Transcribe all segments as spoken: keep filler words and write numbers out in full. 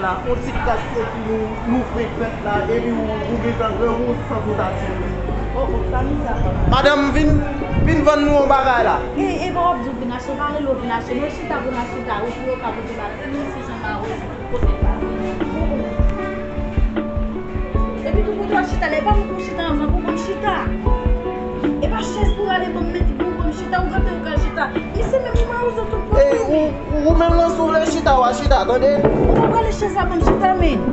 On ti kras epi nou, nou frenk fèt la, epi ou, ou gen tan grangou san kout atire. Oh, oh, sa mizè, papa. Madanm, vin, vin vann nou yon bagay la. E, e, pa w ap di w vin achte, w pa rele w vin achte, non, chita pou n a chita, ou pou yo ka pote bagay, menm si jan pa wè, kote l pa. Epi tou kote w ap chita la, e pa pou w chita anvan, pou w ban m chita. E pa chèz pou w rale ban m mete pou w ban m chita, ou gade ou ka chita. Misye menm ou mawozo tout kote. Ou, ou menm lan si w vle chita, w a chita, tande? Ou pa prale chèz la ban m chita, men.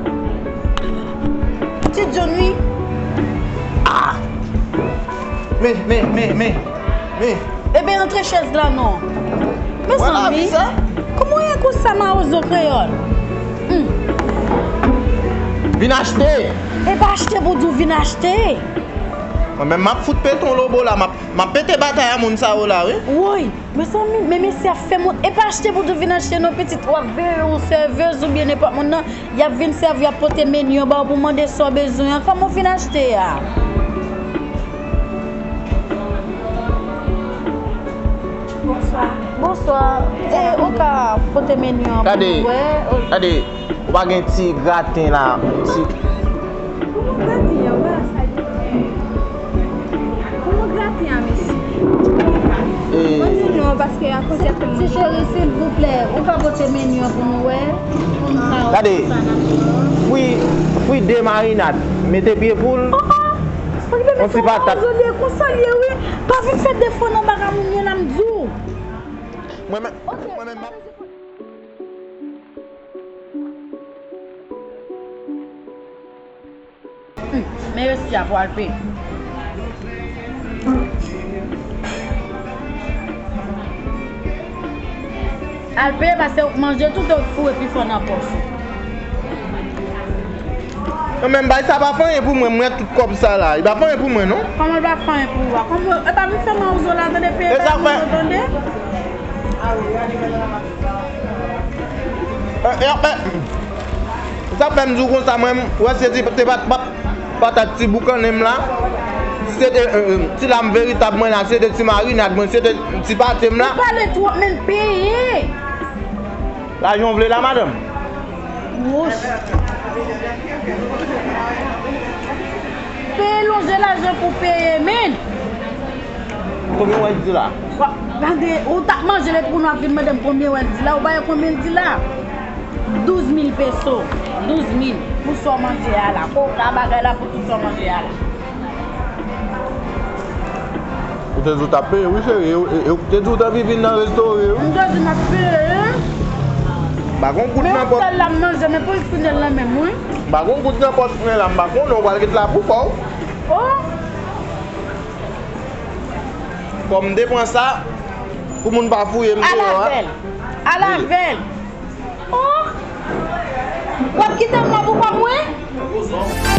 Ti John, wi. Ah! Men, men, men, men, men. Ebyen, antre chèz la non. Mezanmi, kòman w ye konsa, mawozo kreyòl? Hmm. Vin achte! E pa achte pou di w vin achte. Mwen menm, m ap fout pete yon lobo la, m ap, m ap pete batay a moun sa yo la, wi. Woy! Mezanmi, men mesye ap fè moun, e pa achte pou di w vin achte non, pitit, w ap veye yon sèvez oubyen nenpòt moun nan, y ap vin sèvi, y ap pote meni an ba w pou w mande sa w bezwen an, kòman w vin achte a? Bonswa. Bonswa. E, ou ka pote meni an pou nou wè? Gade, gade. Ou pa gen ti graten la, ti. Kòman graten an, wè sa li ye? Kòman graten an, mesye? E, mwen di non, paske akoz y ap fè mwen. Ti cheri, silvouplè, ou ka pote meni an pou nou wè? Pou nou ka wè sa n ap pran. Gade, fwi, fwi de marinad, mete pye poul, oh, oh, yon ti patat. Konsa l ye, wi. Pa vin fè defo nan bagay moun yo la, m di w. Mwen menm, mwen menm, m ap Hmm, men resi a pou al peye. Al peye paske ou manje tout ou foure pi fò nan pòch ou. Non, men bay sa pa fè anyen pou mwen, mwen tout kòb sa la. Li pa fè anyen pou mwen, non. Kòman l pa fè anyen pou ou a? Kòman, e pa vin fè mawozo la, tande, peye bay moun yo, tande? E, e, e, sa fè m di w konsa, mwen, m wè se ti, te pat, pat, patat ti boukannen m la, se te, e, e, ti lam veritab mwen la, se te ti marinad mwen, se te ti pate m la. Ou pale twòp, men peye. Lajan w vle la, madanm? Wouch. Peye, lonje lajan pou peye, men. Konbyen w wè l di la? Wa-, gade, ou t ap manje l epi kounye a w ap vin mande m konbyen w wè l di la, ou pa wè konbyen l di la? Douz mil peso. Douz mil pou sa w manje a la. Koka bagay la pou tout sa w manje a la. Ou te di w t ap peye, wi, cheri. E, e, e, ou te di w t anvi vin nan restore, wi. M te di m ap peye. M pa gon goud nan pòch. Men yon sèl la m manje, men pou l fini l nan men m, wi. M pa gon goud nan pòch mwen la, m pa konnen, ou pral ret la pou kò w. Oh! Fò m te pran sa pou moun pa fouye m deyò a. Al avè l. Al avè l. Oh! W ap kite m la pou kò mwen?